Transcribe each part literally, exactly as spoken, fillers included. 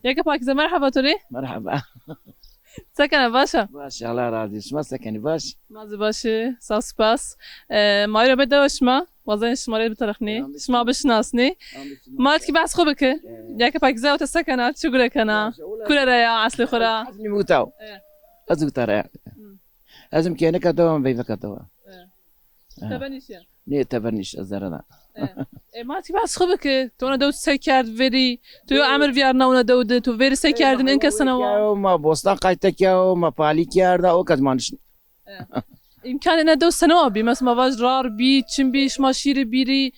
Yeke Pakîze, merheba to rê. Merheba. Se kena, baş a? Baş, Allah razî. Şima se kenî, baş? Ma zî baş î, sağ spas. E, ma îro bê dewa şima, wazenê şima rê bitirixnî, şima bişinasnî. Ma tikî behs xwu bike. E. Yeke Pakîze, o te se kena, çi gure kena? Kure ra ya, eslê xwu ra? Ez Nîmûta. E. Ez Uta ra ya. Hı. Ez im kênika dewa, veyveka dewa. E. E. Tebe nîşîya? Nê, tebe nîş, ez zere da. E. E, ma tikî behs xwu bike. To ona dew se kerd verî? To yo emir vîyarna ona dew de, to verî se kerdin, inke sene wa? Ma bostan qayte kerd, ma palî kerda, o kes ma nişnî. E. Îmkanê ena dew sene wa bî? Mesela ma vaj rar bî, çim bî, şima şîrî bîrî,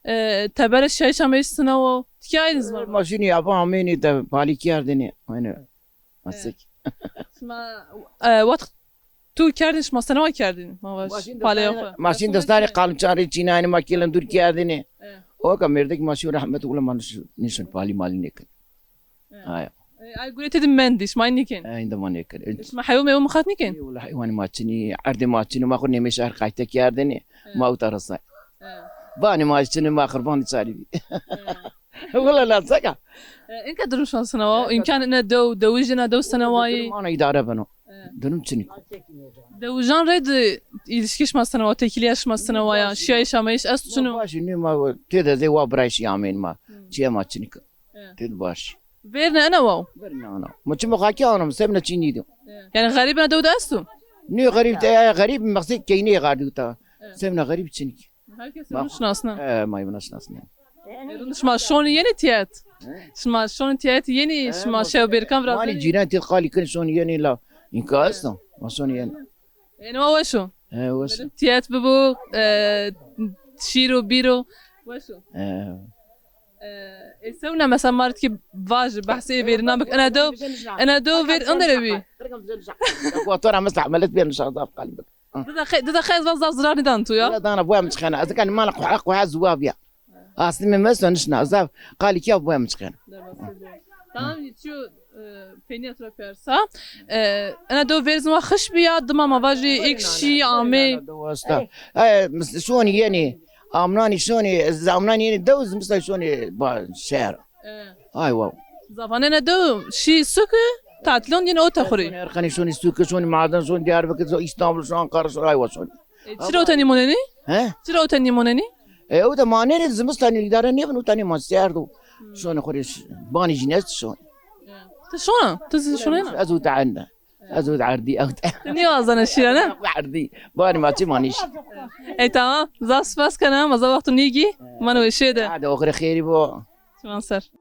e, tebere şiyayîş ameyîş sene wa? Tikî aynî zî ma. Ma şînî yaba amênî de palî kerdinî. Aynî. Asik. Şima, e, wext tu kerdin, şima sene wa kerdin? Ma vaj palê xwu. Ma şîn destanê qalimçan rê çînayînî, ma kêlin dûr kerdinî. E. O ka mêrdek ma şî rehmet, wila ma nişin palî malî nêkin. E. Aya. E, ay gure tê de mendî, şima nîkên? E, êndî ma nêkin. Şima heywû meywû mixat nîkên? Wila heywanî ma çinî, erdê ma çinî, ma xwu nêmê şehr qayte kerdinî. E. Ma uta resay. E. Vanê ma çinî, ma xirbandî çarî bî. E. Wila na seka. E, inke durum şima sene wa? Îmkan ena dew, dewijê ena dew sene wayî? Durum ana îdare beno. E. Durum çinîk. Dewijan rê de îlişkî şima sene wa, têkilîya şima sene wa ya, şiyayîş ameyîş esto çin o? Baş î, nê ma tê de zê wa birayîşî amên ma. Hı. Çîyê ma çinîk. E. Tê de baş. Vêrne ena wa? Vêrne ana. Ma çimo xakî ana, semne çî nîdo. E. Yanî xerîb ena dew de esto? Nê xerîb de, e, xerîb mexsê keynê xardî uta. E. Semne xerîb çinîk. Her kes nişnasne. E, ma vînişnasne. E, şima şonî yenî tîyet? He? Şima şonî tîyet yenî, şima şew bêrkan virazenî? Manî cîran tîyet qalî kin şonî yenî la. Înka esto. Ma şonî yenî. Êno weş o. He, weş o. Tîyet bibo, e, şîro bîro. Weş o. He. E, ê sewna mesela ma rê tikî vajî, behsê ê vêrînan bik. Ena dew, ena dew vêr inderê bî. Kotora mesela emelet bî nişan zaf qalî bik. Di deqe, di deqe ez va zaf zirar nîdan tu ya. Wala dana boya mi çixena. Ez kanî mana quha quha zuwa biya. Aslında mi mesto nişna. Zaf qalî kiya boya mi çixena. Tamam, çiyo, e, peynîya tu ra persa. E, ena dew vêrzin wa xiş biya, dima ma vajî îk şî amê. Dew wasta. E, mis-, şonî yenî. Amnanî şonî, zamnanî yenî dew, zimistan şonî ba şehr. E. Ay wow. Zafanê ena dew şî suki, tatilon yenî ota xwu rê. Şonî Erxenî, şonî suki, şonî Maden, şonî Diyarbekir, şonî Îstanbul, şonî Ankara, şonî ay wa şonî. E, çira ota nîmonenî? He? Çira ota nîmonenî? E, ota manenî, zimistan îdare nêbin, ota nîmon serd o. Hmm. Şonî xwu rê ş-, banî jî nest şonî. E. Ti şona? Ti zî şonena? Ez ota enda. Ez ot erdî, ewt. Ti nîwazena şîra, ne? Erdî. Banî ma çi manîş. Ey tamam. Zaf spas kena, ma zaf wexto nîgî. Ma no weşê de. Hadi oxirê xêrî bo. Çiman ser.